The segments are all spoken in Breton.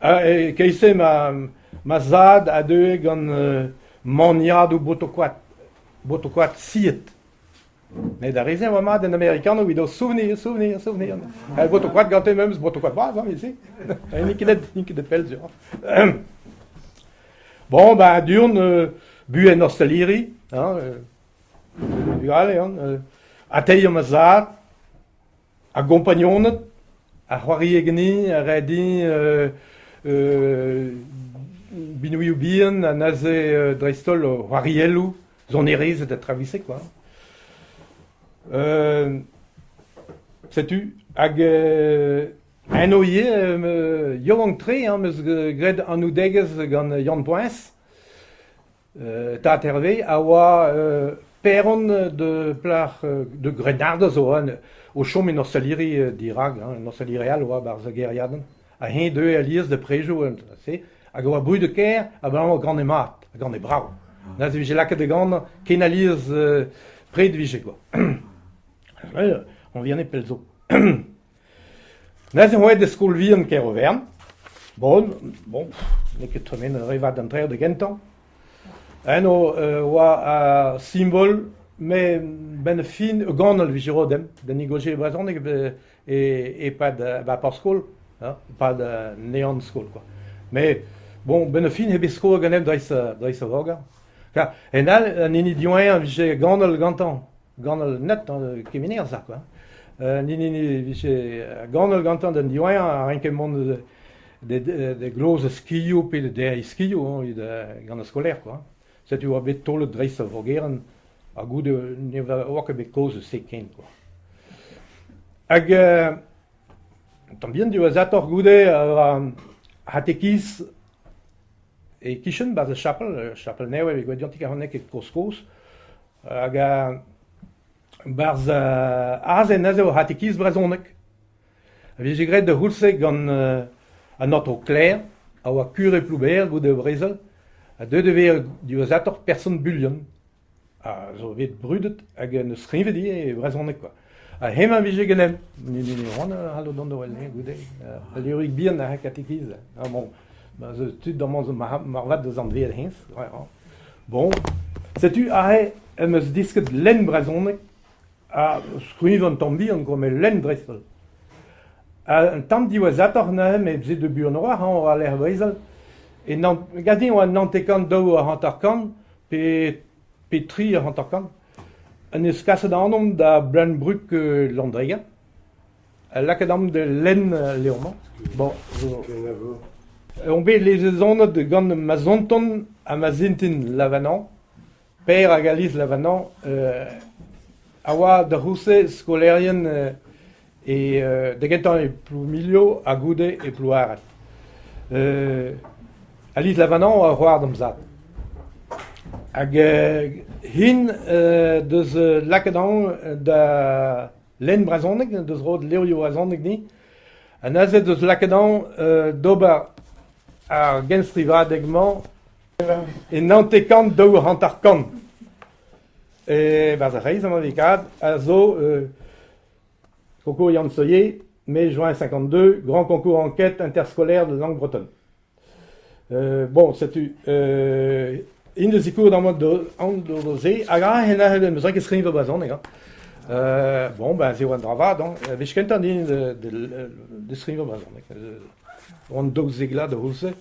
E-keit-se ma zad a deue gant maniadoù botoù-koad, botoù-koad siet. Met ar re-se a oa mat en amerikan evit o souvenir, souvenir, souvenir. Botoù-koad gante memes, botoù-koad bras hein, evel-se. N'int ket n'int ket pell sur. Bon, ben du-hont, buhez en ostaliri, hein, bugale, hein, ateiñ ma zad, Ar gompagnoned a c'hoarie ganin, a rae din binvioù bihan ha neuze dreist-holl c'hoarielloù, sonerezed ha traoù-se kwa. Setu hag eno ivez yaouank-tre 'm eus graet anaoudegezh gant Yann Poeñs. Tad Hervé a oa paeron de plac'h de grennardez oa o chom en ostaliri dirak, hein, en ostaliri all oa 'barzh ar gêriadenn. Ha eñ deue alies da prejoù se, hag a oa brudet-kaer abalamour gane mat, gane brav. Neuze e vije lakaet da ganañ ken alies pred e vije kwa. On vihan pell zo. Neuze on aet da skol vihan Kerovern. Bon, bon, n'eo ket tremenet re vat an traoù da gentañ. Eno oa ar simbol, met 'benn ar fin ur ganol 'vije roet dimp da negosiañ e brezhoneg e-pad ba porzh-skol, e-pad an ehan-skol kwa. Met bon, 'benn ar fin eo bet skoet ganeomp dreist dreist ar voger. En all, an hini diwezhañ a vije ganol gantañ. Ganol net, kemener ça quoi. An hini vije ganol gantañ d'an diwezhañ a renke mont da gloz skioù pe da derriñ skioù evit gant ar skolaer quoi. Setu oa bet taolet dreist ar vogerenn ha goude ne oa ket bet kaoz eus se ken quoi. Hag un tamm bihan diwezhatoc'h goude ar c'hatekiz e-kichen 'barzh ar chapel, chapel nevez evit gwelet dionti n'eo ket kozh-kozh. Hag 'barzh aze neuze o c'hatekiz brezhonek. A vije graet d'ar c'houlz-se gant an aotrou Kler, a oa kure Ploubêr goude ar brezel, ha deuet e vez diwezhatoc'h person Bulion, a zo bet brudet hag en deus skrivet ivez e brezhoneg kwa. Ha hemañ a vije ganeomp. Ne oan a c'hallo dont da wel goude. Ul levrig bihan a katekiz. Ah bon, ma 'z eus tud amañ zo moarvat deus anveet hennezh. Bon, setu aze em eus disket lenn brezhoneg ha skrivañ un tamm bihan kwa, met lenn dreist-holl. Un tamm diwezhatoc'h neuze, met se de buan a-walc'h hañ war-lerc'h brezel, e gav din e oa 92 52 pe pe 53, en deus kaset ac'hanomp da Bleun-Brug Landreger. Lakaet amp da lenn al levr-mañ. Bon, zo... On bet levezonet gant ma zonton ha ma zintin Lavanant, Per hag Alice Lavanant, a oa da c'houlz-se skolaerien e da gentañ e Ploumilio ha goude e Plouared. Alice Lavanant a oa c'hoar d'am zad. Hag hint deus lakaet anv da lenn brezhoneg, deus roet levrioù brezhoneg din, ha neuze deus lakaet anv d'ober ar genstrivadeg-mañ e 99 52. E-barzh ar c'hreiz amañ evit kaat a zo concours Yann Sohier, mai juin 52, grand concours enquête interscolaire de langue bretonne. Bon, setu int da sikour amañ d'ober se hag aze neuze 'm eus ket skrivañ brezhoneg hañ. Bon ben se oa un dra vat hañ. Wech kentañ din da skrivañ brezhoneg. Oan 12 vloaz da c'houlz-se.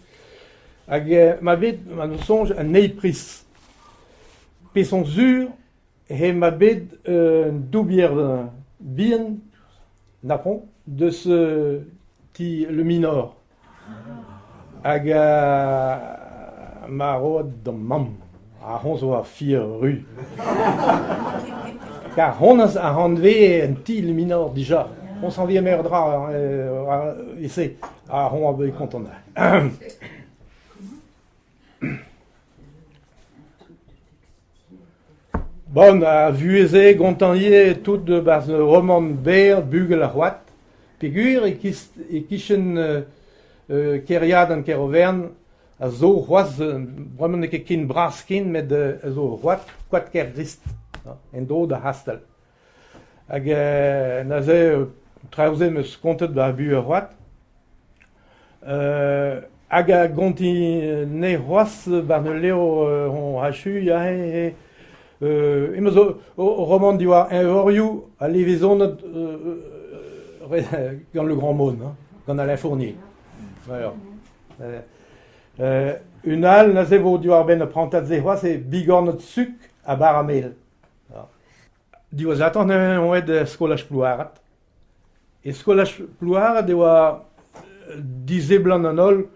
Hag ma bet ma soñj an eil priz. Pezh on sur emañ bet un doubier bihan napon deus ti Le Minor. Hag ma roet d'am mamm, ha hoñ zo ur fier ru. Kar honnezh a anveze un ti Le Minor dija. Hoñ anveze meur a dra e-se, ha hoñ a voe kontant. Bon, ar vuhez-se gontañ ivez tout 'barzh ur romant berr Bugel ar c'hoad peogwir e-kichen kêriadenn Kerovern a zo c'hoazh bremañ n'eo ket ken bras ken met a zo ur c'hoad, koad Kergrist, en-dro d'ar c'hastell. Hag neuze traoù-se 'm eus kontet 'ba Buhez ar c'hoad. Hag a gonti-ne c'hoazh 'barzh ul levr hon achu aze emañ zo ur romant diwar eñvorioù ha levezonet gant Le Grand Meaulnes, hein, gant Alain Fournier. Un all neuze 'vo diwar-benn ar prantad-se c'hoazh eo bigorned suk ha bara-mel. Diwezhatoc'h neuze on aet da skolaj Plouared. E skolaj Plouared e oa diseblant an holl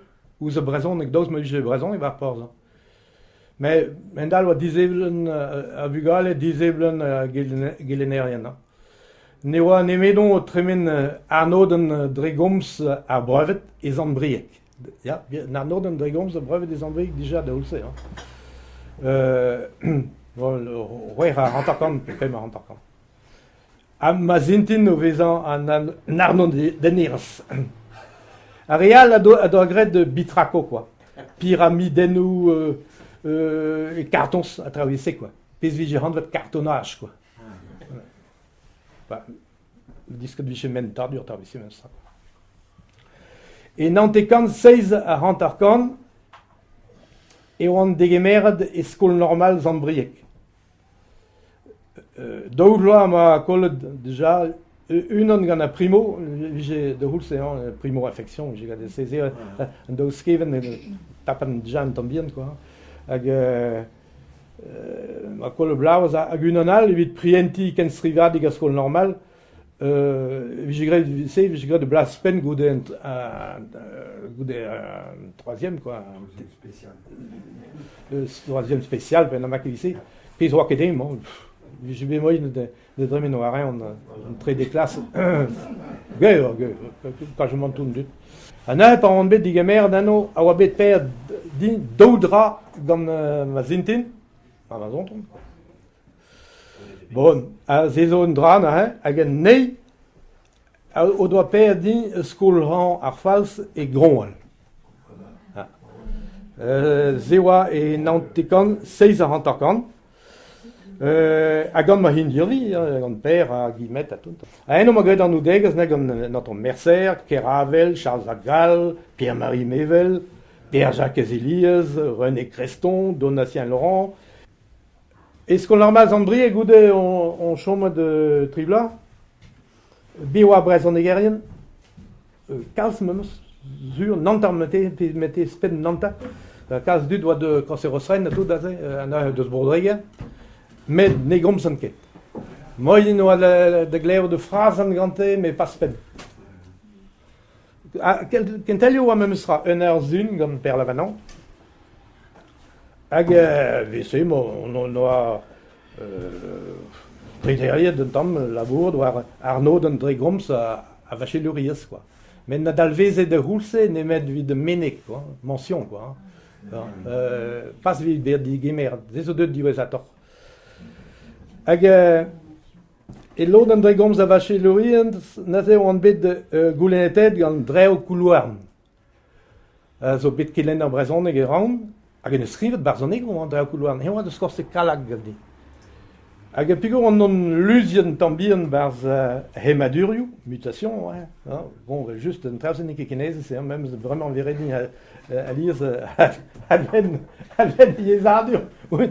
ouzh ar brezhoneg, daoust ma vije brezhoneg war ar porzh. Met a-hend-all e oa diseblant ar vugale, diseblant ar gelennerien. Ne oa nemedon o tremen arnodenn dre gomz ar brevet e Sant-Brieg. Ya, an arnodenn dre gomz ar brevet e Sant-Brieg dija da c'houlz-se. C'hwec'h ha hanter-kant pe pemp ha hanter-kant. Ha ma 'z int o vezañ an arnodennerezh. Ar re all a doa graet bitrako kwa. Piramidennoù e kartoñs ha traoù e-se kwa. Pezh 'vije anvet kartonaj kwa. Ba, disket 'vije mentadur traoù e-se memes tra. E naontek-kant seizh ha hanter-kant e oan degemeret e skol normal Sant-Brieg. Daou vloaz am boa kollet dija, unan gant ar primo, vije da c'houlz eo, primo affection, vije gant se an daou skevent tapan dija un tamm bihan quoi. Hag ma kollet bloaz hag unan all evit prientiñ kenstrivadeg ar skol normal, vije graet se vije graet bloaz ouzhpenn goude goude an troisième quoi. Spécial. Troisième spécial pe n'emañ ket ivez. Pezh 'oa ket emañ. Vije bet moaien da dremen war eñ an trede klas. Gwell, gwell, kajomp an dud. Ha neuze pa oan bet digemeret eno a oa bet paeet din daou dra gant ma zintin, ha ma zonton. Bon, ha se zo un dra neuze, hag an eil o doa paeet din skol-hañv ar Falz e Groñwel. Se oa e naontek-kant, seizh ha hanter-kant. Ha gant ma hendirvi, gant Per ha Guillemette ha tout. Ha eno 'ma graet anaoudegezh gant an aotrou Mercer, Keravel, Charles ar Gall, Pierre-Marie Mevel, Pierre-Jacques Eliez, René Creston, Donatien Laurent. E skol normal Sant-Brieg goude on chomet tri bloaz. Bet oa brezhonegerien, kalz memes, sur, nanter mete, mete spenn nanter. Kalz dud oa de Kañserosrenn ha tout aze, anezhe deus Bro-Dreger, met ne gomzent ket. Moaien oa da glevout ur frazenn gante, met pas penn. Kentelioù oa memes tra, un eur sun gant Per Lavanant. Hag e-se hon oa prederiet un tamm labourat war arnodenn dre gomz a vachelouriezh kwa. Met na dalveze da c'houlz-se nemet evit meneg kwa, mention kwa. Pas evit bezañ degemeret, se zo deuet diwezhatoc'h. Hag E lodenn dre gomz a vachelourien neuze oan bet goulennetaet gant Drev Koulouarn, a zo bet kelenner brezhoneg e Rouen hag en deus skrivet barzhonegoù hañ Drev Koulouarn. Eñ oa deus Korseg Kallag ganti. Hag peogwir on on luziet un tamm bihan 'barzh hemmadurioù, mutation, hein, bon evel-just an traoù-se n'eo ket ken aes hein, memes bremañ e vez ret din alies a-benn a-benn yezhadur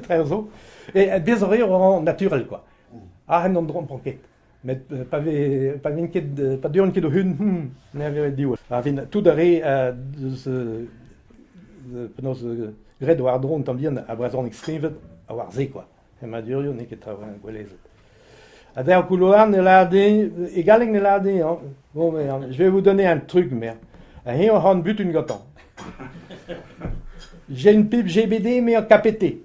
traoù zo. E bez' a reer naturel quoi. Ahen an dro ket. Met pa vez pa vin ket pa deuan ket o-hun ne vez div. A vin tout a re deus penaos graet war-dro un tamm bihan a brezhoneg skrivet a war se quoi. Hemmadurioù n'eo ket traoù gwelezet. Ha der couloir ne lâr din, e galleg ne lâr din, hein. Bon, mais je vais vous donner un truc, merde. Ha eñ oc'h an butun gantañ. J'ai une pipe GBD mais en KPT.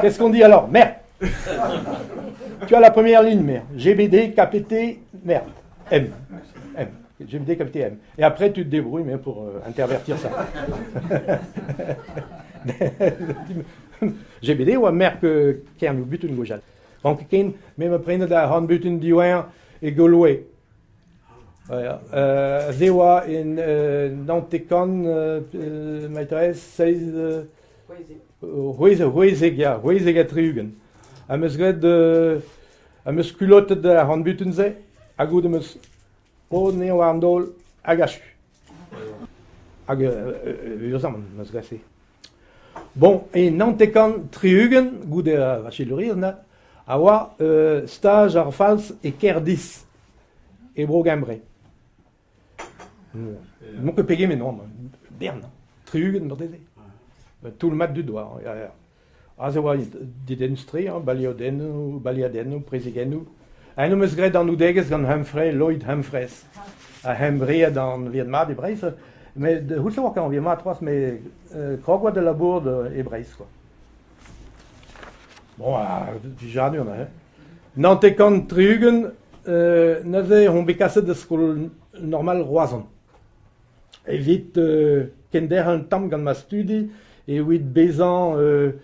Qu'est-ce qu'on dit alors? Merde! Tu as la première ligne, merde. GBD, KPT, merde. M. M. GBD, KPT, M. Et après, tu te débrouilles mais pour intervertir ça. GBD oa merk kernioù butun gwechall. Rank ken, me ma prenet ar c'horn-butun diwezhañ e Goloe. Se oa en naontek-kant, maîtresse, seizh... C'hwezek, ya, c'hwezek ha tri-ugent. Am eus graet am eus kulotet ar c'horn-butun-se ha goude am eus roet anezhañ war an daol hag achu. Hag eüruzamant 'meus graet se. Bon, e 79 goude ar vachelouriezh neuze, a oa staj ar falz e Kerdiz, e Bro-Gembre. N'on ket pegement oamp, bern, 60 marteze. Toull mat dud oa, ya, ya. Aze oa dedennus-tre, hein, baleadennoù, baleadennoù, prezegennoù. Eno 'm eus graet anoudegezh gant Humphrey, Lloyd Humphreys, ar c'hembread anvet mat e Breizh. Met c'houlz e oa ket anvet mat c'hoazh, met krog oa da labourat e Breizh quoi. Bon, plijadur neuze. 79 neuze on bet kaset da skol normal Roazhon. Evit kenderc'hel un tamm gant ma studi evit bezañ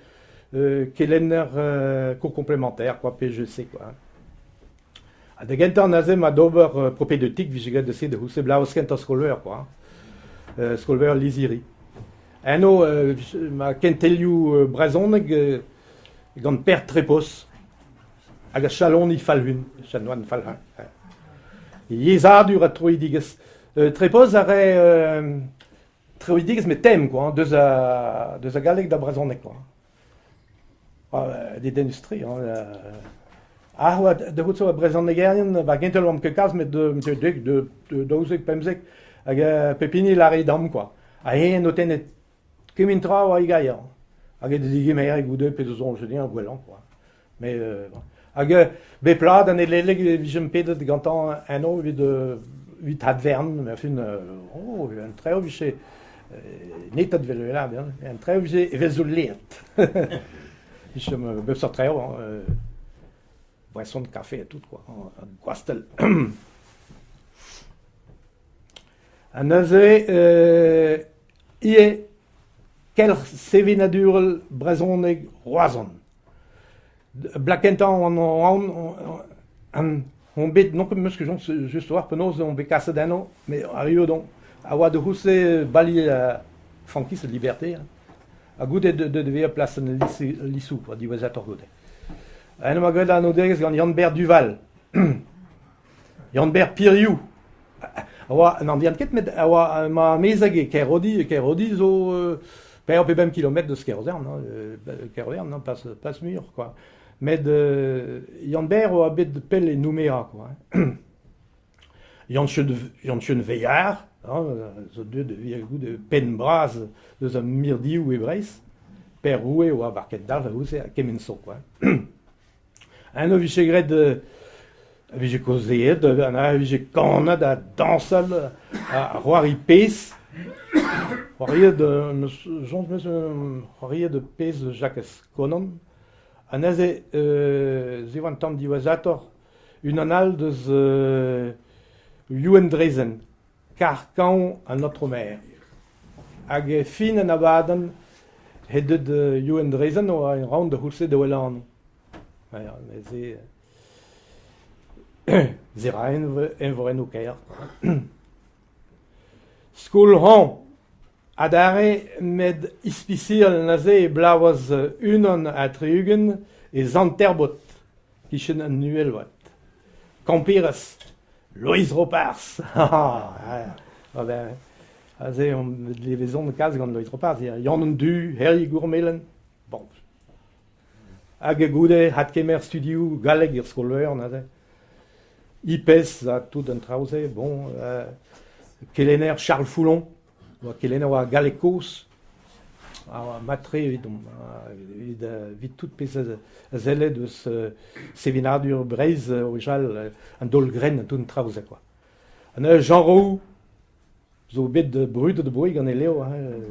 kelenner cours complémentaire quoi, PGC quoi. Ha da gentañ neuze 'ma d'ober propédeutique 'vije graet da se da c'houde bloavezh kentañ skol-veur quoi, skol-veur lizhiri. Eno ma kentelioù brezhoneg gant Pêr Trepos hag ar chaloni Falc'hun, chanoine Falc'hun. Yezhadur ha troidigezh. Trepos a rae troidigezh met tem quoi, deus a deus a galleg da brezhoneg quoi. Dedennus-tre hein. Ah oa da c'hoût zo brezhonegerien, ba gentel oamp ket kalz met dek, 12, 15 hag pep hini lâre e damm quoi. Ha eñ o tennet kement tra oa e gaer. Hag e degemere goude pezh zo soñj dezhañ gwellañ quoi. Met hag bep plad an Nedeleg e vijemp pedet gantañ eno evit evit advern, mais enfin oh, un traoù 'vije netat 'vel lâret, un traoù 'vije evel zo leet. Vije bep seurt traoù, hein, boisson, kafe ha tout quoi, gwastell. Ha neuze ivez kelc'h sevenadurel brezhoneg Roazhon. Bloaz kentañ on on bet n'on ket 'meus ket soñj just a-walc'h penaos on bet kaset eno met arri on a oa da c'houlz-se bali frankiz liberté ha goude deuet da vezañ plas an lisoù kwa diwezhatoc'h goude. En oa graet anoudegezh gant Yann-Ber Duval. Yann-Ber Piriou a oa n'anvean ket met a oa ma amezeg e Kerodi. Kerodi zo pevar pe bemp kilometr deus Kerozern, hein, Kerovern, hein, pas, pas muioc'h quoi. Met Yann-Ber oa bet pell e Nouméa quoi. Yann-Cheun Veillard, hein, zo deuet da goude penn bras deus ar mirdioù e Breizh. Per Roue oa war kendalc'h ouzh kement zo quoi. En o vije graet a vije kaozeet, a vije kanet ha dañsal ha c'hoari pezh. C'hoariet 'meus soñj 'meus c'hoariet pezh Jakez Konan. Ha neuze se oa un tamm diwezhatoc'h unan all deus Youenn Drezen, Karr-kañv an Aotrou Maer. Hag e fin an abadenn he deut Youenn Drezen oa en da c'houlz-se da wellañ anv. Ya, neuze se ra eñvorennoù kaer. Skol-hañv adarre met ispisial neuze e bloavezh 61 e Sant-Herbot. 'Kichen an Uhelvad. Kamperez, Loeiz Roparz Aze omp levezon kalz gant Loeiz Roparz, Yann an Du, Herri Gourmelen. Bon. Hag goude adkemer studioù galleg er skol-veur neuze. IPES ha tout an traoù-se, bon. Kelenner Charles Foulon. Oa kelenner war galleg kozh, a oa mat-tre evidomp, evit evit tout pezh a selle deus sevenadur Breizh gwechall, an daol-grenn ha tout an traoù-se kwa. Ha neuze Jean Roux zo bet brudet aboae gant e levr hein,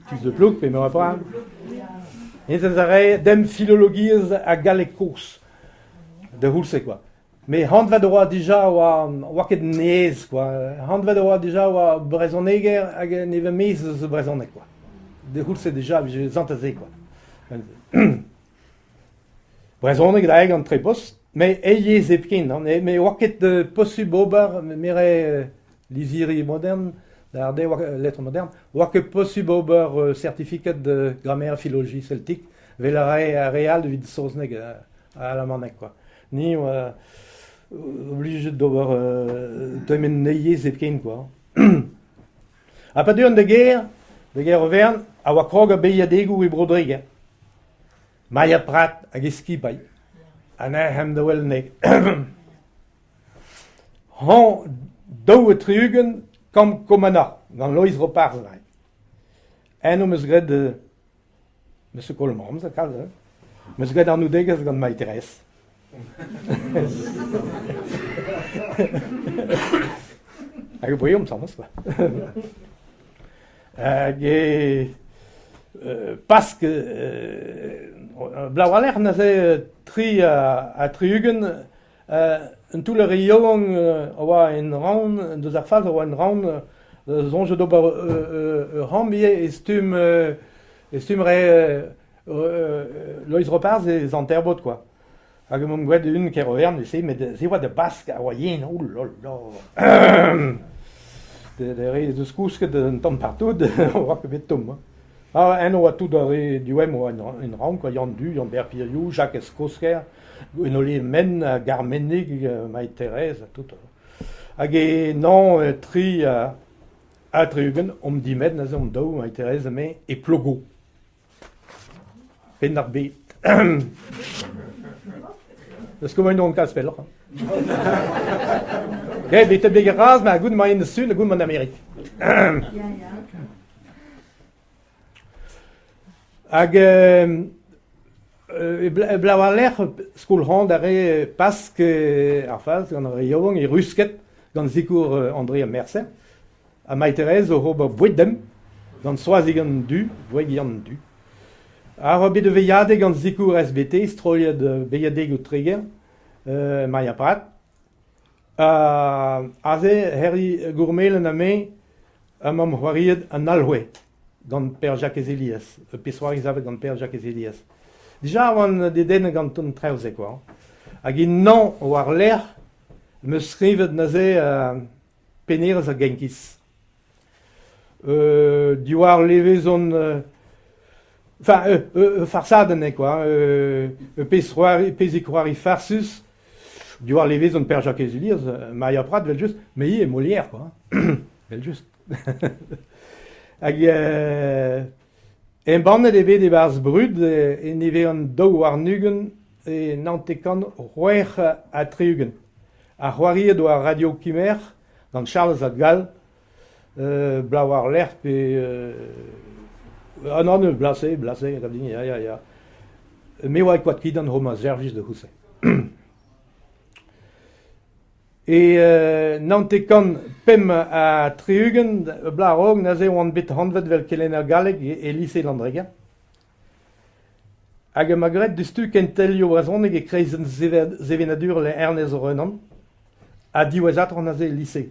Fils de Plouc pe meur a dra. Hennezh a rae demp filologiezh ha galleg kozh da c'houlz-se kwa. Met anvet e oa dija oa oa ket aes kwa. Anvet e oa dija oa brezhoneger hag ne vez maez eus brezhoneg kwa. D'e c'houlz-se dija e vije santet se kwa. Brezhoneg da gant Trepos, met e yezh hepken, hein, ne oa ket posubl ober, me rae lizhiri modern, da ardez oa lettres modernes, oa ket posubl ober certificat de grammaire philologie celtique, 'vel a rae ar re all evit saozneg ha alamaneg kwa. Ni oa oblijet d'ober tremen yezh hepken kwa. Ha pa deuan da gêr, da Gêr-Overn, a oa krog ar beilhadegoù e Bro-Dreger. Maia Prat hag e skipailh. Ha neuze da wel anezhe. Hañv 62 kamp Kommanna gant Loeiz Roparz neuze. Eno 'm eus graet 'meus ket kollet ma amzer kalz hein. 'Meus graet anaoudegezh gant Marie-Thérèse. Hag e voe asambles kwa. Hag e Pask bloaz war-lerc'h neuze 63 un toull re yaouank a oa en Raon, deus ar falz a oa en Raon, soñjet d'ober ur c'hamp ivez e stumm re Loeiz Roparz e Sant-Herbod kwa. Hag emaomp graet un Kerovern neuze, met se oa da Bask a oa yen, oh là là. Da re deus kousket un tamm partout, oa ket bet tomm. Ah, en oa tout ar re diwezhañ oa en Raon kwa, Yann Du, Yann-Ber Piriou, Jakez Kosker, Gwennole Men, Garmenig, Marie-Thérèse, tout. Hag e nañ 63 omp dimet neuze omp daou, Marie-Thérèse ha me, e Plogo. Penn-ar-Bed. Eus ket on kalz pelloc'h. Get betek beger raz, ma goût ma en Sun, goût man Amerik. Hag e bloaz war-lerc'h skol-hañv da re Pask ar Falz gant ar re yaouank e Rusked gant sikour André Mercer. Ha Marie-Thérèse oc'h ober boued demp gant Soazig an Du, gwreg Yann Du. Ar oa bet ur veilhadeg gant sikour SBT, strollad beilhadegoù Treger, Maria Prat. Aze, Herri Gourmelen ha me, emaomp c'hoariet an alc'hwez gant Pêr-Jakez Elias, ur pezh-c'hoari savet gant Pêr-Jakez Elias. Dija e oan dedennet gant an traoù-se kwa. Hag ennañ war-lerc'h 'm eus skrivet neuze Pennerez a Genkiz. Diwar levezon enfin ur farsadenn eo kwa, ur pezh-c'hoari pezhig-c'hoari farsus diwar levezon Pêr-Jakez Elias, Maria Prat evel-just, me ivez Molière kwa, evel-just. Hag embannet eo bet e-barzh Brud e niverenn 22 e 966. Ha c'hoariet oa Radio Kimerc'h gant Charles Adgal bloaz war-lerc'h pe ah non, bloaz-se, bloaz-se, gav din, ya, ya, ya. Me oa e Koad-Kidan homañ servij da c'houze. E 965 bloaz a-raok neuze oan bet anvet 'vel kelenner galleg e lise Landreger. Hag emañ graet diouzhtu kentelioù brezhoneg e kreizenn sevenadurel Ernez Renan ha diwezhatoc'h neuze e lise.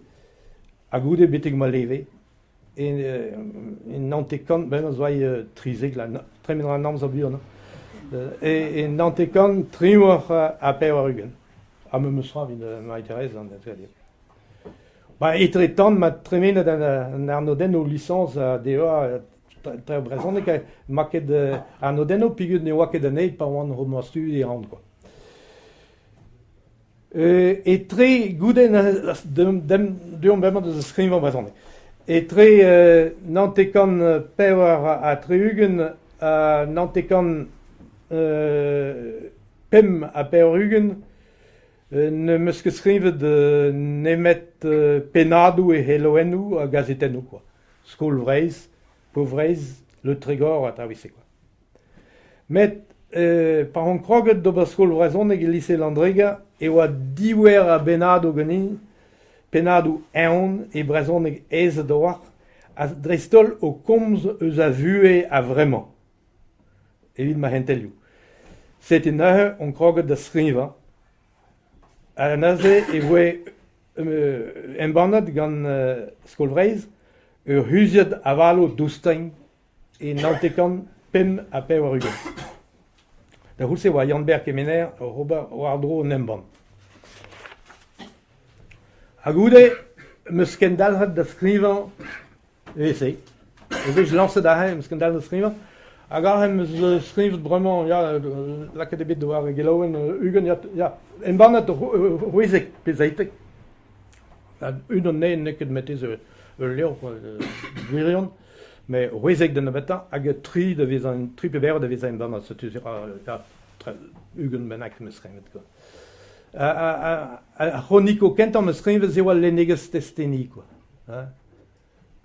Ha goude betek ma leve e 90 ben a zo 13 tremen an amzer buan e 998. Ha memes tra evit Marie-Thérèse an Ba etretant ma tremenet an arnodennoù lisañs DEA traoù brezhoneg 'ma ket arnodennoù peogwir ne oa ket anezhe pa oan o studi ran kwa. Etre goude deomp bremañ da skrivañ brezhoneg. Etre 94 ha 95 85 N'em eus ket skrivet nemet pennadoù e c'heloennoù ha gazetennoù kwa. Skol Vreizh, Po Vreizh, Le Trégor ha traoù-se kwa. Met pa on kroget d'ober skol vrezhonek e lise Landreger e oa diouer a bennadoù ganin, pennadoù eeun e brezhoneg aezet a-walc'h ha dreist-holl o komz eus a vuhez a-vremañ. Evit ma c'hentelioù. Setu neuze on kroget da skrivañ. Ha neuze e voe embannet gant Skol Vreizh ur c'huziad avaloù doustegn e 985. Da c'houlz-se e oa Yann-Ber Kemener oc'h ober war-dro an embann. Ha goude 'm eus kendalc'het da skrivañ E-se. E vez lañset aze em eus kendalc'het da skrivañ. Hag aze em eus skrivet bremañ, ya, lakaet eo bet war e gelaouenn 20, ya, ya, embannet c'hwezek pe 17. Unan anezhe n'eo ket marteze Ul levr gwirion, met c'hwezek da nebeutañ hag tri da vezañ tri pe bevar da vezañ embannet. Setu 20 bennak 'm eus skrivet kwa. Ar c'hronikoù kentañ 'm eus skrivet eo al lennegezh testeni kwa.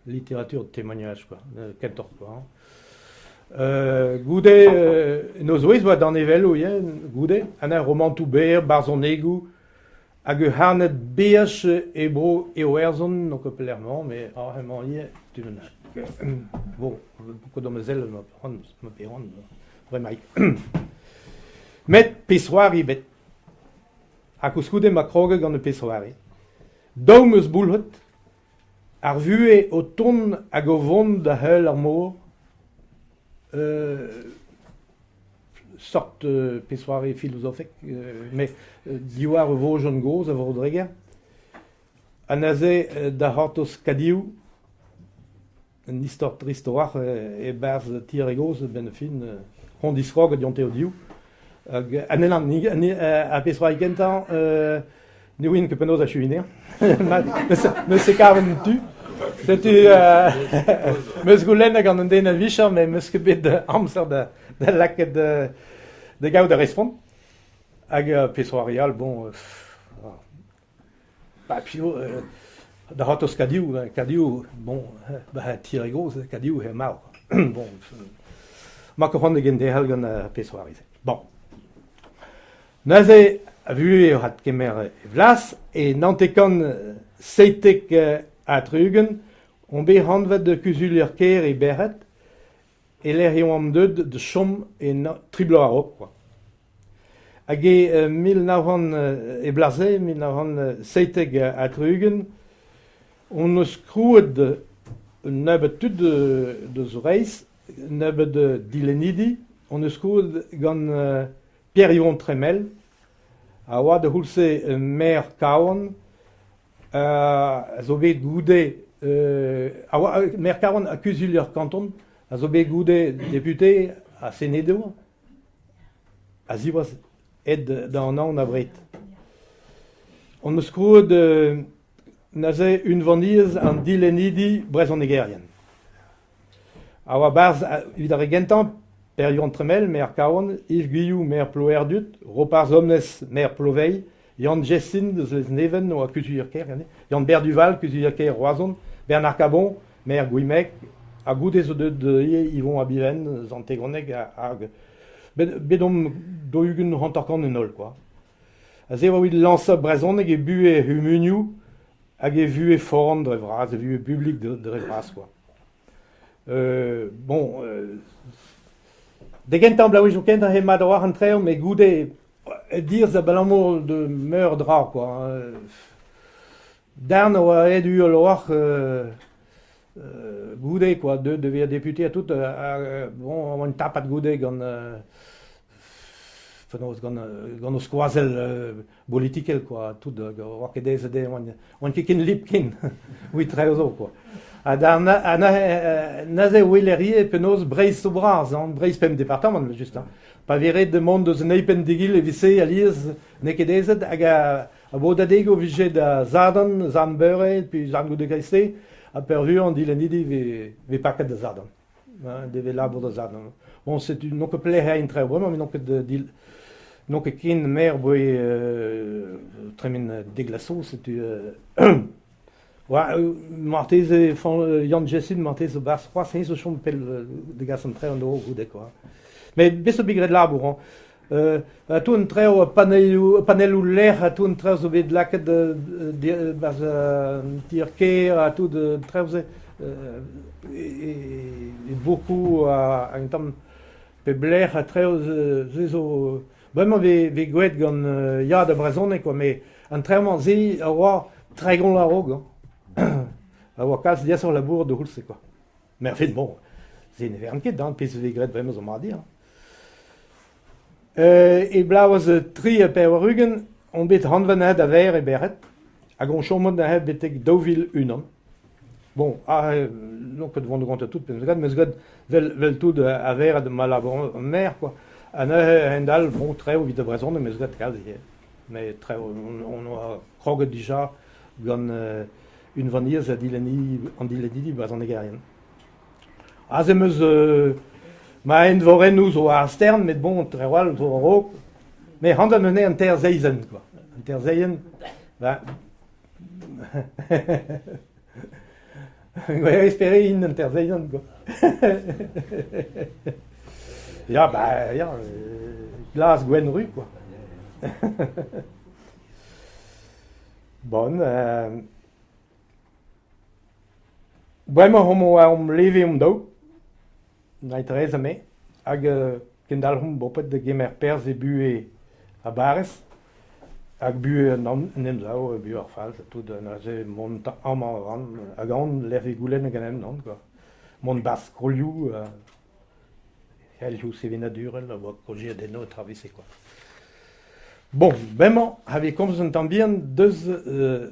Literatur témoignage kwa, kentoc'h kwa. Goude en o zouez 'oa danevelloù ivez goude, ha neuze romantoù berr, barzhonegoù, Hag ur c'harned beaj e bro Iwerzhon n'on ket pelec'h emañ met emañ ivez tu bennak. Bon, ket d'am sell ma c'hoant ma pe c'hoant bremaik. Met pezh-c'hoari ebet. Ha koulskoude ma kroge gant ur pezh-c'hoari. Daou 'm eus boulc'het, ar vuhez o tont hag o vont da heul ar mor. Sort pezh-c'hoari filozofek, met diwar ur vojenn gozh a Vro-Dreger. Ha neuze da c'hortoz Kadiou, un istor trist a-walc'h e-barzh ti ar re gozh a-benn ar fin, hon diskroget dionte o-div. Hag anezhañ, ar pezh-c'hoari kentañ Ne ouien ket penaos achuiñ anezhañ. Neuze e kaven tu. Setu 'm eus goulennet gant un den a-vicher met 'm eus ket bet amzer da lakaat da gaout ar respont. Hag pezh c'hoari all, bon, ba piv da c'hortoz Kadiou, Kadiou, bon, ba ti ar re gozh, Kadiou eo marv. Bon, 'ma ket c'hoant da genderc'hel gant ar pezh c'hoari-se. Bon. Neuze, a-vuhez eo adkemer e vlas, e 1977 on bet anvet kuzulier-kêr e Berc'hed, e-lec'h eo omp deuet da chom e tri bloaz a-raok kwa. Hag e 1900 e bloaz-se, 1977 hon eus krouet un nebeud tud deus Breizh, un nebeud dilennidi, hon eus krouet gant Pierre-Yvon Tremel a oa da c'houlz-se maer Kawan, a zo bet goude a oa maer Kawan ha kuzulier kanton, a zo bet goude depute ha senedour, a ziwazh aet da anaon abred. Hon eus krouet neuze unvaniezh an dilennidi brezhonegerien. A oa 'barzh evit ar re gentañ, Pêr-Yann Tremel, maer Kawan, Yves Guillou, maer Ploerdut, Roparz Omnes, maer Ploveilh, Yann Jestin deus Lesneven oa kuzulier-kêr ganin, Yann-Ber Duval, kuzulier-kêr Roazhon, Bernard Cabon, maer Gwimeg, ha goude zo deuet ivez Yvon Abiven, eus an Tegoneg, hag bet omp daou-ugent hanter-kant en holl kwa. Aze e oa evit lañsañ brezhoneg e buhez he c'humunioù hag e vuhez foran dre vras, e vuhez publik dre vras kwa. Bon, da gentañ bloavezhioù kentañ eo mat a-walc'h an traoù met goude diaes abalamour da meur a dra kwa. Darn a oa aet uhel a-walc'h goude kwa, deuet da vezañ depute ha tout, bon, oan tapet goude gant penaos gant gant o skoazell bolitikel kwa, tout oa ket aes dezhe, oant ket ken lip ken evit traoù zo kwa. Ha da neuze e weler ivez penaos Breizh zo bras, hein, Breizh pemp departamant just, hein. Pa vez ret mont eus un eil penn d'egile evit-se alies n'eo ket aezet hag a bodadegoù 'vije da Sadorn, Sadorn beure, pe Sadorn goude kreisteiz, ha peurvuiañ an dilennidi 'vez paket da Sadorn. Devez labour da Sadorn. Bon, setu n'on ket pelec'h eo an traoù bremañ, met n'on ket n'on ket ken maer 'boe tremen dek vloaz zo, setu marteze Yann Jessin marteze 'barzh c'hoazh, eñ zo chom pell da gas an traoù en-dro goude kwa. Met bet zo bet graet labour hañ. Tout an traoù panelloù panelloù lec'h ha tout an traoù zo bet lakaet 'barzh an tier-kêr ha tout an traoù-se e bourkoù hag un tamm pep lec'h ha traoù se zo bremañ 'vez graet gant Ya da brezhoneg kwa met an traoù-mañ se a oa 30 a-raok hañ a oa kalz diaesoc'h labourat d'ar c'houlz-se kwa. Met enfin bon, se ne vern ket hañ, pezh a vez graet bremañ zo mat dir. E bloavezh 83 on bet anvet neuze da vaer e Berred hag on chomet neuze betek 2001. Bon, aze n'on ket vont da gontañ tout pezh 'meus graet, 'meus graet 'vel tout a vaer ma labour maer quoi. Ha neuze a-hend-all, bon, traoù evit ar brezhoneg 'meus graet kalz ivez. Met traoù on oa kroget dija gant unvaniezh an dilennidi brezhonegerien. Aze 'm eus ma eñvorennoù zo war ar stern met bon trawalc'h zo a-raok. Met hanter anezhe an teir seizenn kwa. An teir seizenn, ba esperiñ int an teir seizenn kwa. Ya ba ya glas gwenn ruz kwa. Bon Bremañ omp war hom leve hon-daou, Marie-Thérèse ha me, hag kendalc'homp boped da gemer perzh e buhez ar barrez hag buhez an emsav, buhez ar falz ha tout. Neuze mont amañ a ran hag aon lec'h 'vez goulennet ganeomp nann kwa. Mont 'barzh skolioù, C'helioù sevenadurel a oa kaozeet eno tra-se kwa. Bon, bremañ a vez komz un tamm bihan deus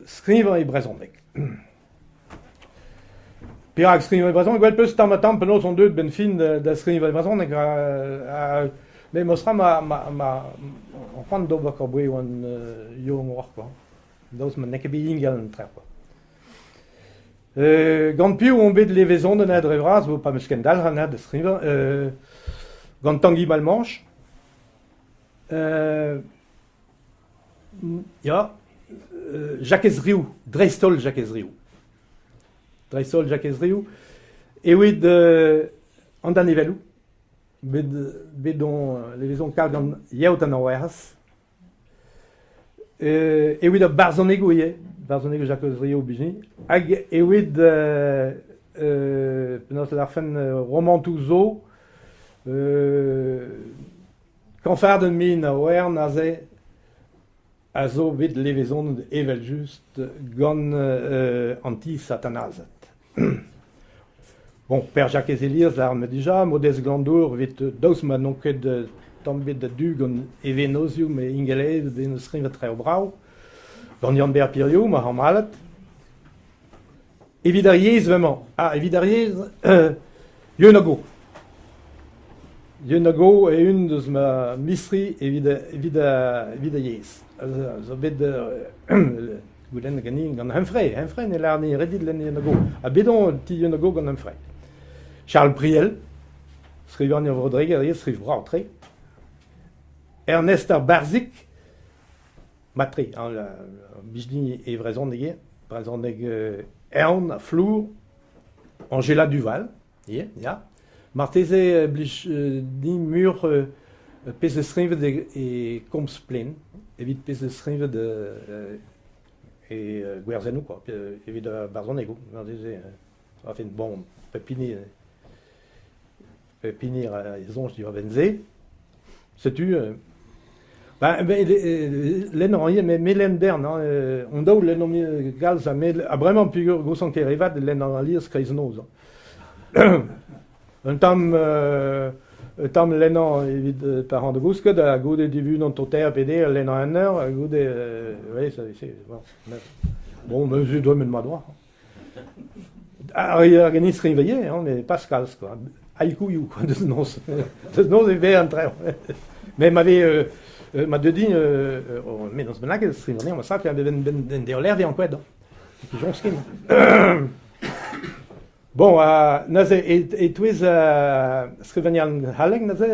skrivañ e brezhoneg. Perak skrivañ e brezhoneg? Gwell peus tamm-ha-tamm penaos on deuet 'benn fin da skrivañ e brezhoneg. Met memes ma ma ma c'hoant d'ober korboe oan yaouank oac'h kwa. Daoust ma n'eo ket bet ingal an traoù kwa. Gant piv on bet levezonet anezhañ dre vras, pa 'm eus kendalc'h anezhañ da skrivañ? Gant Tangi Malmanche. Ya, Jakez Riou, dreist-holl Jakez Riou. Dreist-holl Jakez Riou. Evit an danevelloù, bet, bet on levezon kalz gant Yeot an Werc'hez. Evit ar barzhonegoù ivez, barzhonegoù Jakez Riou Bugny, hag evit penaos lârfen romantoù zo, kañfardenn min a oern aze a zo bet levezonet evel-just gant an ti satanazet. Bon, Pêr-Jakez Elias lâran-me dija, Maodez Glanndour evit daoust ma n'on ket tamm ebet a-du gant e vennozhioù met ingal eo bet skrivet traoù brav. Gant Yann-Ber Piriou, ma c'hamalad. Evit ar yezh bremañ. Ah, evit ar yezh, Yeun a Go. Yeun a Go eo un deus ma mistri evit, evit, evit ar yezh. Zo bet Goulenn ganin gant Humphrey. Humphrey ne lâr din ret dit lenn Yeun Go. Ha bet on ti Yeun Go gant Humphrey. Charles Priel, skrivagner Vro-Dreger ivez, skriv brav-tre. Ernest ar Barzhig, mat-tre, hein, blij din e vrezhoneg ivez, brezhoneg eeun ha flour. Angela Duval, ivez, ya. Marteze blij din muioc'h pezh eus skrivet e komz-plaen evit pezh eus skrivet e gwerzennoù kwa, evit ar barzhonegoù. Marteze, enfin bon, pep hini pep hini a soñj diwar-benn se. Setu ben lenn a ran ivez, me lenn bern hein, hon-daou lennomp kalz ha me ha bremañ peogwir gozh an Kerevat e lennan alies kreiznoz. Un tamm un tamm lennañ evit pa ran da gousket ha goude dibunañ toter peder lennañ un eur ha goude oui ça c'est bon bon me doa met mat oa. Ar ganin skrivañ hein mais pas kalz quoi. Haïkuioù quoi deus noz. Deus noz e vez an traoù. Mais ma vez ma deu din me noz bennak skrivañ ma sakr ben ben deoler vez ankouaet. Pijon skin. Bon, neuze e-touez skrivagnerien c'hallek neuze,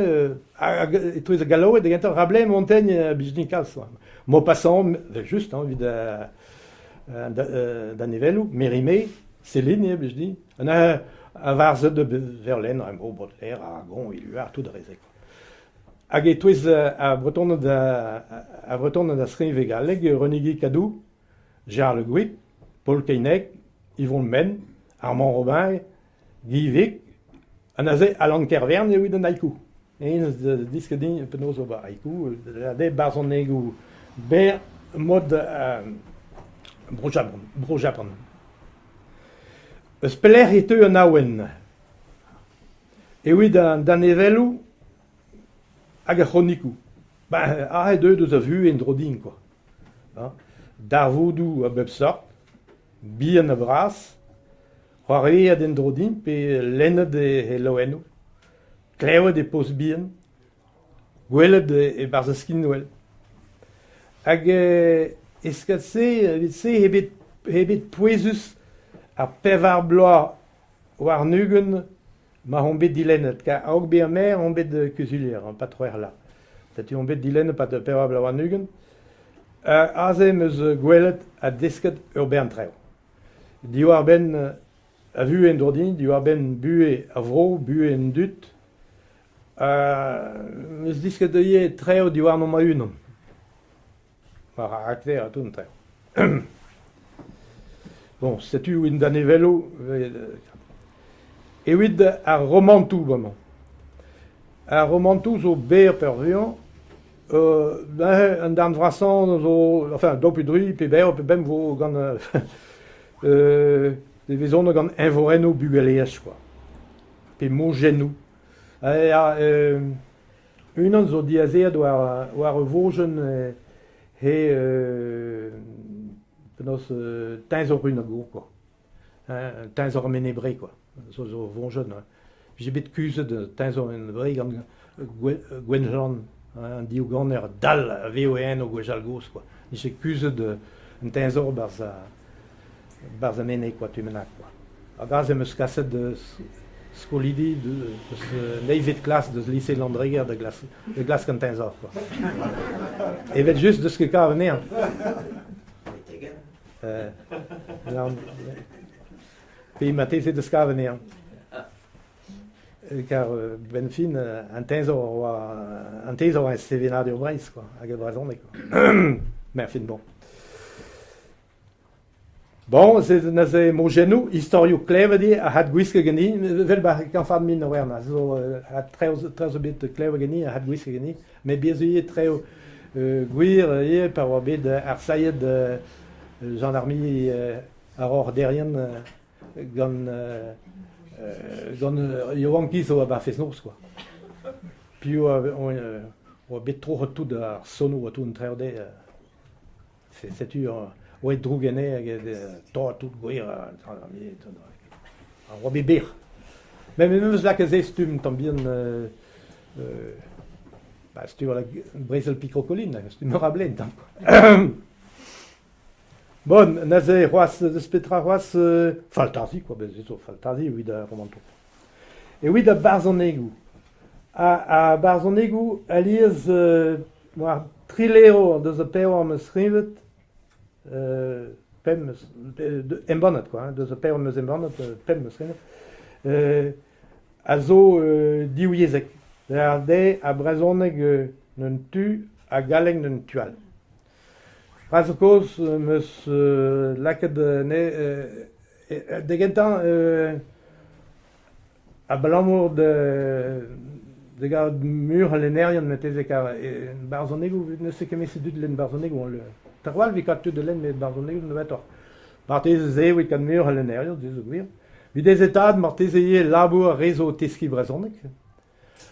hag e-touez ar Gallaoued da gentañ, Rabelais, Montaigne, blij din kalz. Maupassant, evel-just, hein, evit danevelloù, Mérimée, Céline ivez, blij din. A varzhed Verlaine, Rimbaud, Baudelaire, Aragon, Éluard, tout ar re-se. Hag e-touez ar Bretoned ar Vretoned a skrive galleg, René-Guy Cadou, Gérard Le Gouic, Paul Keineg, Yvon Menn, Armand Robin, Guy Vic, ha neuze Alan Kervern evit an haiku. Eñ 'neus desket din penaos ober haiku, da barzhonegoù berr mod Bro-Japan. Bro-Japan. Eus pelec'h e teu an awen? Evit an danevelloù hag ar c'hronikoù. Ben, aze deuet eus a vuhez en-dro din kwa. Darvoudoù a bep seurt, bihan ha bras, c'hoarvezet en-dro din pe lennet e c'helaouennoù, klevet e poz bihan, gwelet e-barzh ar skinwel. Hag e-skeud-se, evit-se eo bet eo bet pouezus. Ar pevar bloaz warn-ugent ma on bet dilennet, kar a-raok bezañ maer on bet kuzulier, pas c'hwec'h vloaz. Setu on bet dilennet e-pad pevar bloaz warn-ugent. Aze 'm eus gwelet ha desket ur bern traoù. Diwar-benn a vuhez en-dro din, diwar-benn buhez ar vro, buhez an dud. 'M eus desket ivez traoù diwarnon ma-unan. Ma c'harakter ha tout an traoù. Bon, setu un danevelloù evit ar romantoù bremañ. Ar romantoù zo berr peurvuiañ. Neuze an darn vrasañ zo, enfin daou pe dri pe berr pe bemp vo gant e vezont gant eñvorennoù bugaleaj kwa, pe mojennoù. Ya, unan zo diazeet war ur vojenn he penaos teñzor Runagour kwa. Teñzor Mene-Bre kwa, zo ur vojenn. Vije bet kuzhet teñzor Mene-Bre gant Gwenhlan, an diouganer dall a vev eno gwechall-gozh kwa. Vije kuzhet un teñzor 'barzh 'barzh an ene kwa, tu bennak kwa. Hag aze 'm eus kaset skolidi deus an eilvet klas deus lise Landreger da glask an teñzor kwa. Evel-just 'deus ket kavet anezhañ. Pe marteze 'deus kavet anezhañ. Kar 'benn fin an teñzor oa an teñzor eo sevenadur Breizh kwa, hag e brezhoneg kwa. Merfin bon. Bon, se neuze mojennoù, istorioù klevet eo a adgwisket ganin, evel ba kañfard min a zo traoù zo bet klevet ganin a adgwisket ganin, met bez' ivez traoù gwir ivez pa oa bet arsailhet gendarmi ar Roc'h-Derrien gant gant yaouankiz oa 'ba fest-noz kwa. Piv oa bet troc'het tout ar sonoù ha tout an traoù dezhe. Setu oa droug enne hag taol tout gwir a oa bet berr. Met me 'meus lakaet se stumm tamm bihan ba stumm brezel Picrocoline, stumm ur ablen tamm kwa. Bon, neuze c'hoazh deus petra c'hoazh faltazi kwa, bez' zo faltazi evit ar romantoù. Evit ar barzhonegoù. Ar barzhonegoù alies war tri levr deus ar pevar 'm eus skrivet, pemp 'm eus embannet kwa, deus ar pevar 'm eus embannet, pemp 'm eus skrivet, a zo divyezhek. Dezhe ar brezhoneg d'un tu ha galleg d'un tu all. Paz zo kaoz 'm eus lakaet anezhe da gentañ abalamour da gaout muioc'h a lennerien marteze kar barzhonegoù n'eus ket ket tud lenn barzhonegoù trawalc'h evit kaout tud da lenn met barzhonegoù nebeutoc'h. Marteze se evit kaout muioc'h a lennerien, se zo gwir. Evit aesetaat marteze ivez labour ar re zo o teskiñ brezhoneg.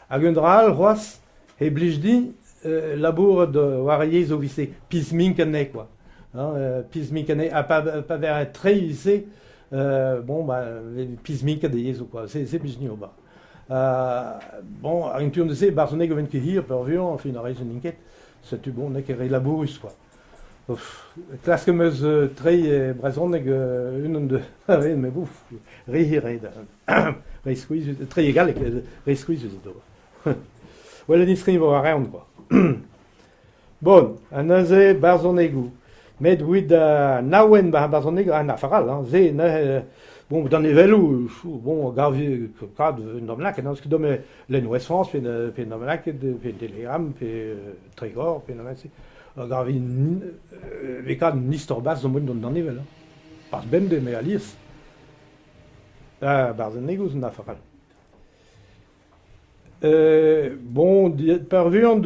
Hag un dra all c'hoazh e blij din labourat war ar yezhoù 'vit-se, pizh-mink anezhe kwa. Hein, pizh-mink anezhe ha pa vez treiñ 'vit-se, bon bah pizh-minket e yezhoù kwa, se blij din ober. Bon, hag en tu se, barzhoneg a vent ket hir peurvuiañ, enfin ar re-se n'int ket, setu bon, n'eo ket re labourus kwa. Klask 'm eus treiñ e brezhoneg unan deus ar re met ouf, re hir eo da re skuizhus, treiñ e galleg, re skuizhus eo d'ober. Well en iskriv a reont kwa. Bon, ha neuze barzhonegoù. Met evit an awen 'ba ar barzhonegoù, an afer all, hein, se neuze, bon, danevelloù, bon, gav kad un tamm lakaet, hein, parce que dom lenn Ouest-France pe pe un tamm lakaet, pe Telegram, pe Trégor, pe un se. Gav vez kat un istor barzh zo d'an danevell, hein. Barzh bemdez, met alies. Barzhonegoù zo un afer all. Bon, peurvuiañ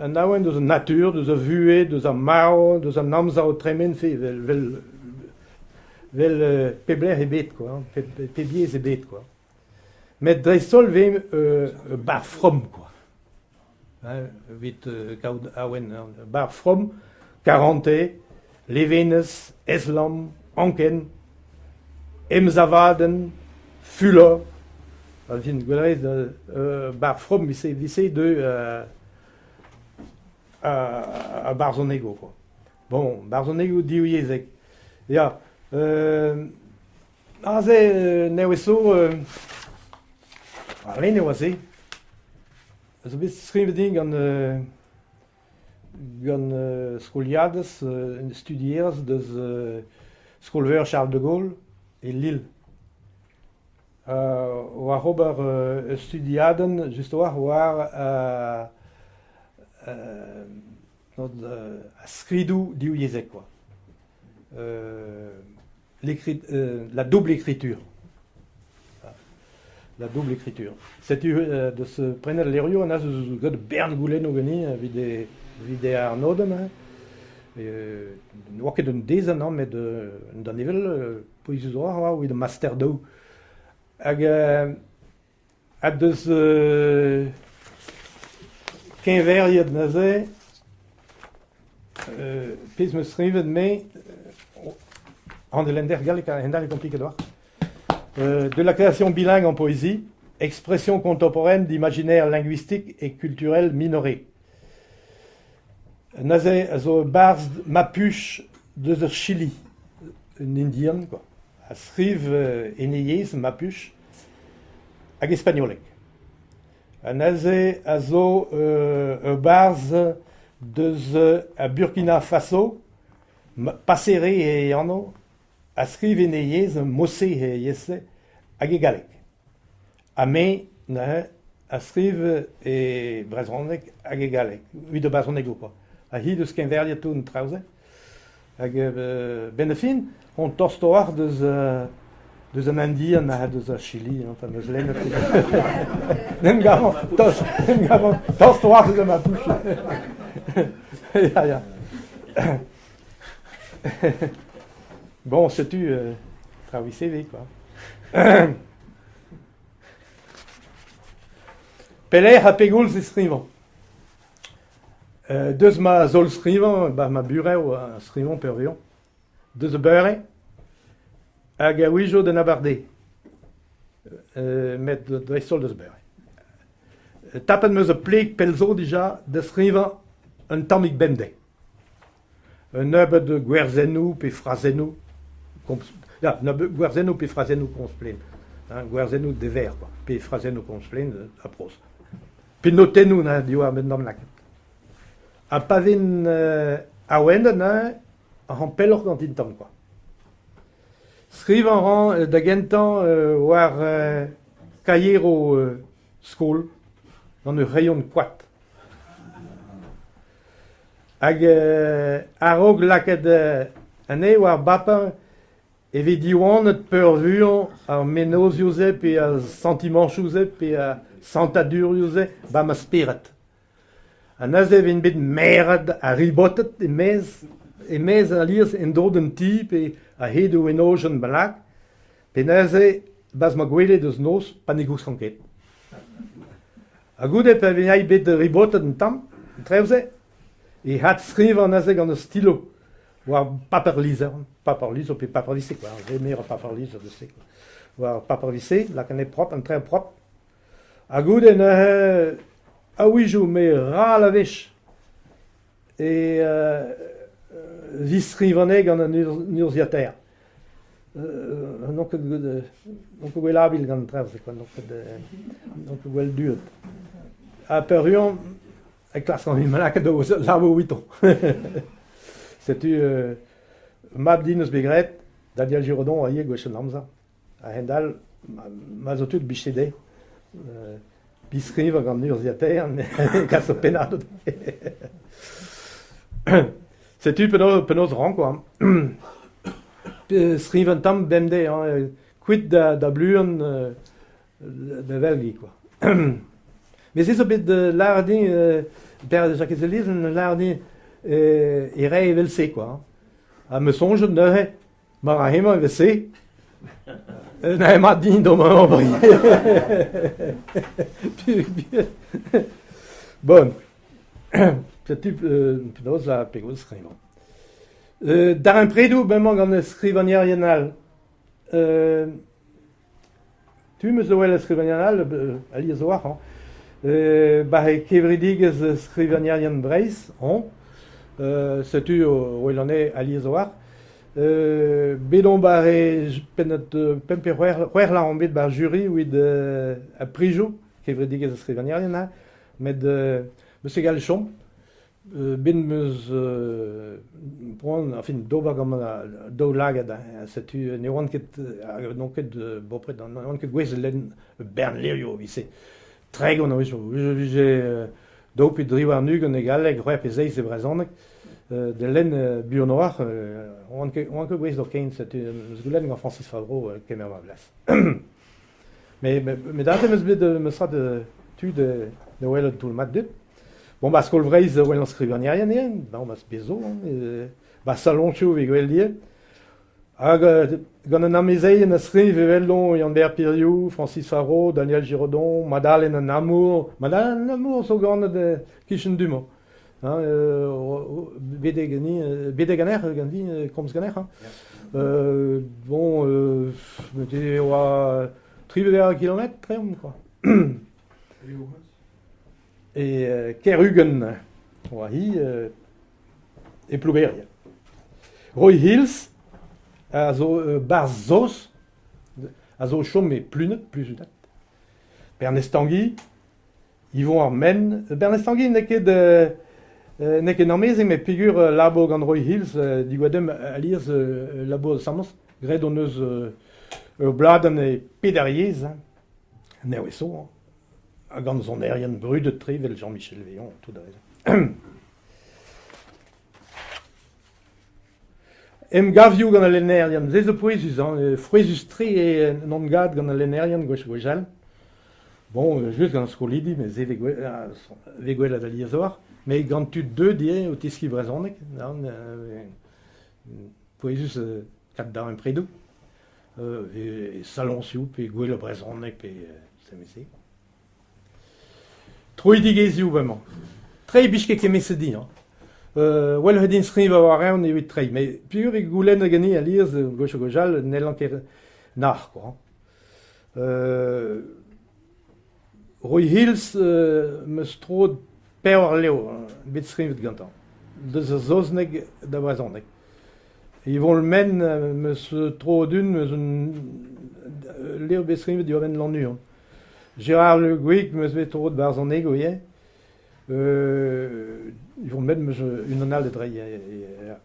an awen deus an natur, deus ar vuhez, deus ar marv, deus an amzer o tremen, se 'vel 'vel pep lec'h ebet kwa, pep yezh ebet kwa. Met dreist-holl 'vez bar from kwa, hein, evit kaout awen bar from, karantez, levenez, estlamm, anken, emsavadenn, fulor, a-fin gwell bar from 'vit-se deu ar barzhonegoù kwa. Bon, barzhonegoù divyezhek, ya. Aze nevez zo warlene e oa se. A zo bet skrivet din gant gant skoliadez, studierez deus skol-veur Charles de Gaulle e Lille. War ober ur studiadenn just a-walc'h war ar skridoù divyezhek kwa. La double écriture. La double écriture. Setu deus prenet levrioù an aze zo graet bern goulennoù ganin evit e evit e arnodenn. Ne oa ket un dezenn amañ met un danevell pouezus a-walc'h oa evit master daou. Hag ha deus keñveriet neuze pezh 'm eus skrivet me an lender gallek a-hend-all eo kompliket a-walc'h. De la création bilingue en poésie, expression contemporaine d'imaginaire linguistique et culturel minoré. Neuze a zo barzh Mapuche deus ar Chili, un indian quoi, a skriv en e yezh Mapuche hag e spagnoleg. Ha neuze a zo ur barzh deus a Burkina Faso, Passeré e anv, a skriv en e yezh, Mosse e yezh-se, hag e galleg. Ha me neuze a skriv e brezhoneg hag e galleg, evit ar brezhonegoù kwa. Ha hi deus keñveriet tout an traoù-se. Hag benn ar fin on tostoc'h deus deus an Indian ha deus ar Chili, enfin 'm eus lennet. 'N em gavan tost, 'n em gavan tostoc'h deus ma bouch. Ya, ya. Bon, setu traoù CV kwa. Pelec'h ha pegoulz e skrivañ? Deus ma zaol-skrivañ, 'ba ma burev a skrivañ peurvuiañ. Deus a beure hag a-wezhioù d'an abardaez. Met dreist-holl deus beure. Tapet 'm eus ur pleg pell zo dija da skrivañ un tammig bemdez. Un nebeud gwerzennoù pe frazennoù komz ya nebeud gwerzennoù pe frazennoù komz-plaen hein gwerzennoù dever kwa pe frazennoù komz-plaen ha proz. Pe notennoù neuze diwar benn d'am lakaat. Ha pa vin awenet neuze a ran pelloc'h gantin tamm kwa. Skrivañ a ran da gentañ war kaieroù skol gant ur c'hreion koad. Hag a-raok lakaat anezhe war baper e vez diwanet peurvuiañ ar mennozhioù-se pe ar santimanchoù-se pe ar santadurioù-se 'ba ma spered. Ha neuze e vin bet meret ha ribotet e-maez e-maez alies en-dro d'an ti pe a-hed o wenojenn bennak pe neuze 'barzh ma gwele deus noz pa ne gouskan ket. Ha goude pa vez bet ribotet un tamm, an traoù-se, e adskrivañ neuze gant ur stilo war paper-lizher, paper-lizher pe paper-lise kwa, re ur paper-lizher deus se kwa. War paper-lise, lakaat anezhe propr, an traoù propr. Ha goude neuze, a-wezhioù me ral a wech e ziskrivan anezhe gant an urzhiataer. N'on ket n'on ket gwell abil gant an traoù-se kwa, n'on ket n'on ket gwell duet. Ha peurvuiañ e klaskan ma lakaat da labour evitañ. Setu mab din eus bet graet, Daniel Giraudon a ivez gwech an amzer. A-hend-all, ma zo tud 'blije dezhe biskrivañ gant urzhiataer kas ur pennad. Setu penaos penaos 'ran kwa. Skrivañ un tamm bemdez hañ, kuit da da bluenn da velgiñ kwa. Met se zo bet lâret din Per Jakez Elizen lâret din e rae evel-se kwa. Ha 'm eus soñjet neuze Ma ra hemañ evel-se, n'eo mat din d'ober Bon, setu penaos ha pegoulz skrivañ. Darempredoù bremañ gant skrivagnerien all. Tu 'm eus da welet skrivagnerien all alies a-walc'h hañ. Ba e kevredigezh skrivagnerien Breizh on. Setu o welan anezhe alies a-walc'h. Bet on 'ba re pennad pemp pe c'hwec'h c'hwec'h vloaz on bet 'ba ar juri evit ar prizoù, kevredigezh ar skrivagnerien ha met 'meus ket gallet chom. Bet 'm eus poan añfin d'ober gant ma daoulagad ha setu ne oan ket n'on ket bopred n'oan ket gouest da lenn ur bern levrioù evit-se. 30 a-wechoù. E vije daou pe dri warn-ugent e galleg, c'hwec'h pe seizh e brezhoneg. Da lenn buan a-walc'h oan ket oan ket gouest d'ober ken, setu 'm eus goulennet gant Francis Favreau kemer ma blas. Met aze 'm eus bet memes tra tu da welet toull-mat dud. Bon, ba Skol Vreizh wellañ skrivagnerien eo, bon, ba bez zo, hein, ba saloñsoù 'vez gwelet ivez. Hag gant an amezeien a skriv eveldon Yann-Ber Piriou, Francis Favreau, Daniel Giraudon, Madalen an Amour. Madalen an Amour zo ganet e-kichen du-mañ. Hein, betek an erc'h ganti, komz ganec'h. Hein. Bon, e oa tri bevar kilometr treomp quoi. E Keruguen oa hi e Plouberia. Roy Hills a zo barzh saoz, a zo o chom e Pluned, Pluzudat. Bernez Tanguy, Yvon ar Menn. Bernez Tanguy n'eo ket n'eo ket amezeg met peogwir labour gant Roy Hills digoademp alies labour asambles. Graet hon eus ur bladenn e peder yezh, hein, nevez zo, hein, ha gant sonerien brudet-tre evel Jean-Michel Veillon, tout a Emgavioù gant al lennerien, se zo pouezus, hein, frouezhus-tre eo en emgav gant al lennerien gwech-gwechall. Bon, just gant ar skolidi, met se 'vez gwelet alies a-walc'h. Met gant tud deuet ivez o teskiñ brezhoneg, pouezus kat darempredoù, e saloñsioù pe gouel ar brezhoneg pe se. Troidigezhioù bremañ. Treiñ 'blij ket kement-se din hañ. Gwelloc'h eo din skrivañ war-eeun evit treiñ met peogwir e goulenner ganin alies gwech ha gwech all n'hellan ket nac'h kwa. Roy Hills 'm eus troet pevar levr bet skrivet gantañ, deus ar saozneg da brezhoneg. Yvon Le Men 'm eus troet un eus un levr bet skrivet diwar-benn Lannuon. Gérard Le Gouic 'm eus bet troet barzhonegoù ivez. Yvon Le Men 'm eus unan all da dreiñ ya.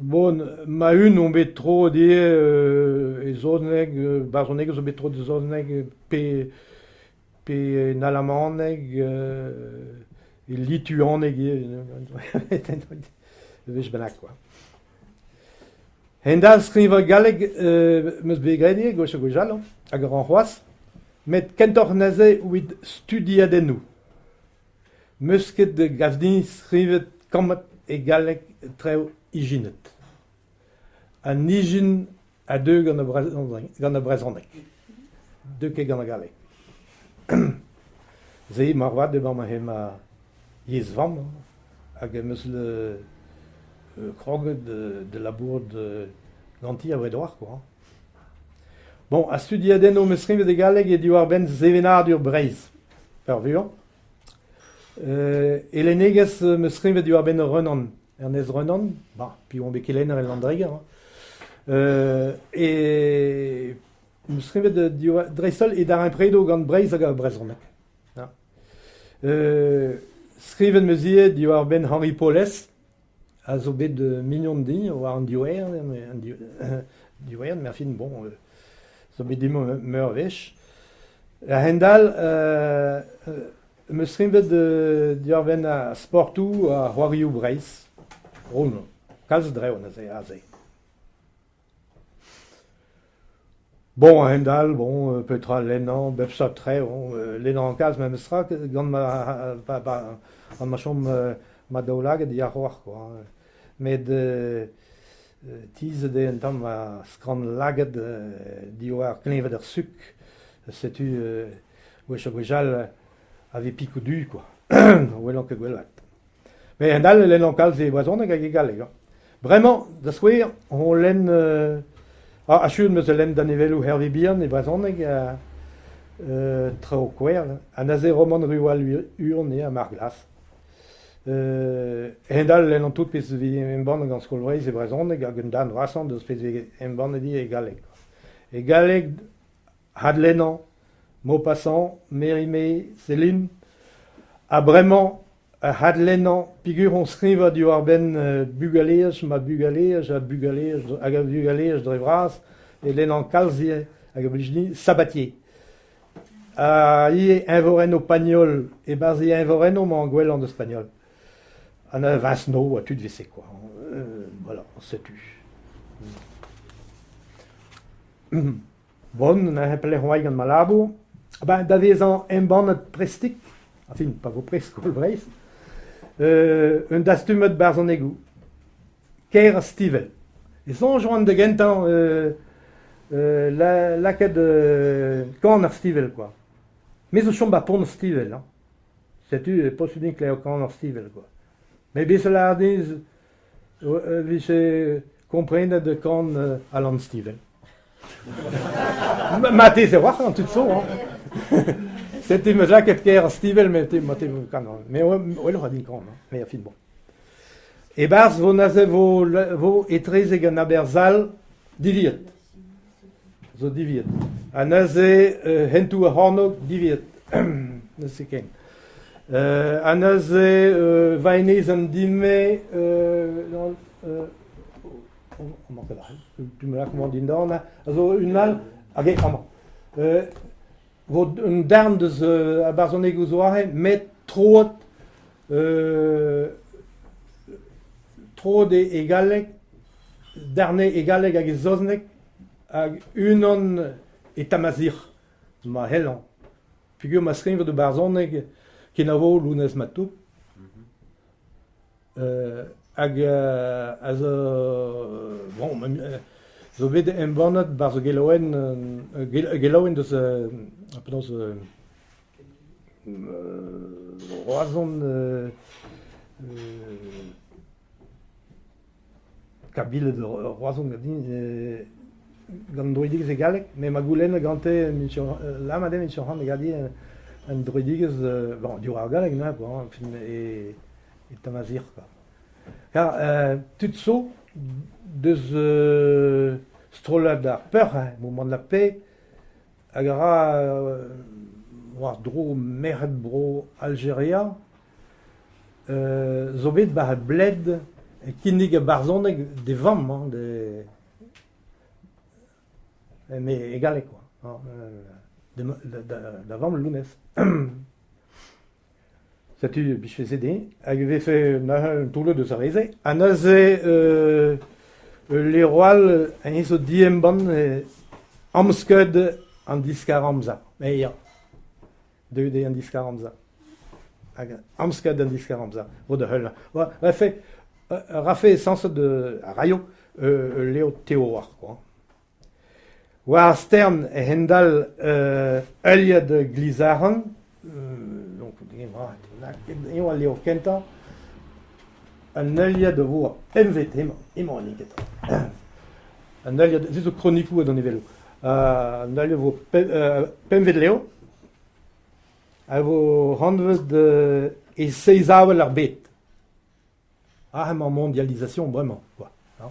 Bon, ma-un on bet troet ivez e saozneg, barzhonegoù zo bet troet e saozneg pe pe en alamaneg, e lituaneg ivez, ur wech bennak kwa. Hent-all skrivañ galleg 'm eus bet graet ivez gwech ha gwech all hañ, hag a ran c'hoazh, met kentoc'h neuze evit studiadennoù. 'Meus ket gav din skrivet kammed e galleg traoù ijinet. An ijin a deu gant ar brezhoneg, deu ket gant ar galleg. Se moarvat emañ ma yezh vamm hag em eus kroget da labourat ganti abred a-walc'h kwa. Bon, ar studiadennoù 'm eus skrivet e galleg eo diwar-benn sevenadur Breizh peurvuiañ. E lennegezh 'm eus skrivet diwar-benn Renan, Ernest Renan, bah, piv on bet kelenner e Landreger. Hein. E 'm eus skrivet dreist-holl e darempredoù gant Breizh hag ar brezhoneg. Ya. Skrivet 'm eus ivez diwar-benn Henri Paulès, a zo bet mignon din war an diouer, an diouer, mais fin, bon, zo bet din meur a wech. A-hend-all, 'm eus skrivet diwar-benn ar sportoù ha c'hoarioù Breizh. Roll kalz drev neuze aze. Bon, a-hend-all, bon, petra lennañ, bep seurt traoù, lennañ kalz memes tra gant ma gant ma chom ma daoulagad yac'h-walc'h kwa. Met tizhet eo un tamm ma skramm-lagad diwar kleñved ar suk. Setu gwech ha gwech all a vez pikoù du kwa. Welan ket gwellat. Met a-hend-all e lennan kalz e brezhoneg hag e galleg. Hañ. Bremañ, da skouer, on lenn achuet 'm eus da lenn danevelloù Herve Bihan e brezhoneg traoù kouer ha neuze romant Riwal Huon eo ha Marc'h Glas. A-hend-all lennan tout pezh a vez embannet gant Skol Vreizh e brezhoneg hag un darn vrasañ deus pezh a vez embannet ivez e galleg. E galleg adlennañ Maupassant, Mérimée, Céline ha bremañ adlennañ peogwir on skrivañ diwar-benn bugaleaj ma bugaleaj ha bugaleaj hag ar vugaleaj dre vras e lennan kalz ivez hag a blij din Sabatier. Ha ivez eñvorennoù Pagnol, e-barzh e eñvorennoù emañ gwellañ deus Pagnol. Ha neuze Vincenot ha tud 'vese kwa, voilà, setu. Bon, neuze pelec'h oa gant ma labour? Ben da vezañ embannet prestik, añfin pa vo prest Skol Vreizh, un dastumad barzhonegoù. Kêr Stivell. E soñj oan da gentañ lakaat kan ar Stivell kwa. Me zo chom 'ba Pont Stivell hañ. Setu posupl din klevet kan ar Stivell kwa. Met bet zo lâret din e vije komprenet kan Alan Stivell. Marteze a-walc'h an tud zo hañ. Setu 'm eus lakaet kêr Stivell met gwelloc'h din kan hañ, met añfin bon. E-barzh vo neuze vo vo etrezek an aberzh-all diviet. Zo diviet. Ha neuze hentoù ar c'hornôg diviet. N'eus ket ken. Ha neuze va enez an Dime amañ ket aze. Tu me lak dindan a zo un all hag eo amañ. Vo un darn deus ar barzhonegoù zo aze met troet troet eo e galleg, darn eo e galleg hag e saozneg hag unan e tamaziq ma c'hellañ. Peogwir ma skrivet e barzhoneg kenavo Lounez Matoub hag a zo bon zo bet embannet 'barzh ur gelaouenn gelaouenn deus penaos Roazhon Kabiled Roazhon gant droidigezh e galleg met ma goulennet gante lâret eo c'hoant da gadiñ an droidigezh bon diwar ar galleg neuze quoi e Tamazight kwa. Ya tud zo deus strollad ar peoc'h hein, Mouvement de la Paix hag a ra war-dro merc'hed bro Aljeria zo bet 'ba Bled e kinnig ar barzhoneg d'e vamm hañ e galleg kwa da vamm Lounez. Setu 'blijfe din hag e vefe neuze un toullad eus ar re-se. Ha neuze ul levr all eñ zo diembann amskeud an diskar-amzer. Ya, deuet eo an diskar-amzer. Hag amskeud an diskar-amzer vo da heul. Rafe rafe sañset a raio ul levr teoar kwa. War ar stern a-hend-all heuliad Glizarc'hant, eo al levr kentañ, an heuliad a vo ar pempvet hemañ, emañ an hini kentañ. An heuliad, se zo kronikoù ha danevelloù. An heuliad a vo pempvet levr a vo anvet e seizh avel ar bed. Ah emañ mondialisation bremañ kwa ar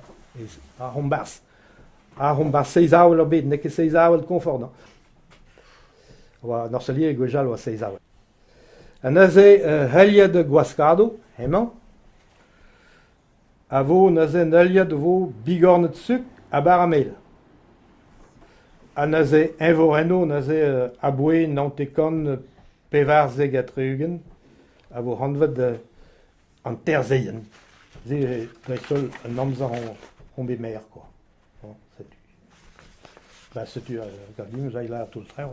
c'hombarzh ar c'hombarzh seizh avel eo bet n'eo ket seizh avel konfort hañ oa an Orselier gwechall oa seizh avel. Ha neuze heuliad gwaskadoù hemañ a vo neuze un heuliad a vo bigorned suk ha bara-mel. Ha neuze eñvorennoù neuze aboe 1974 a vo anvet An terzheien. Se eo dreist-holl an amzer on bet maer kwa. Setu. Ba setu ganin 'z ay lâret toull-treñv.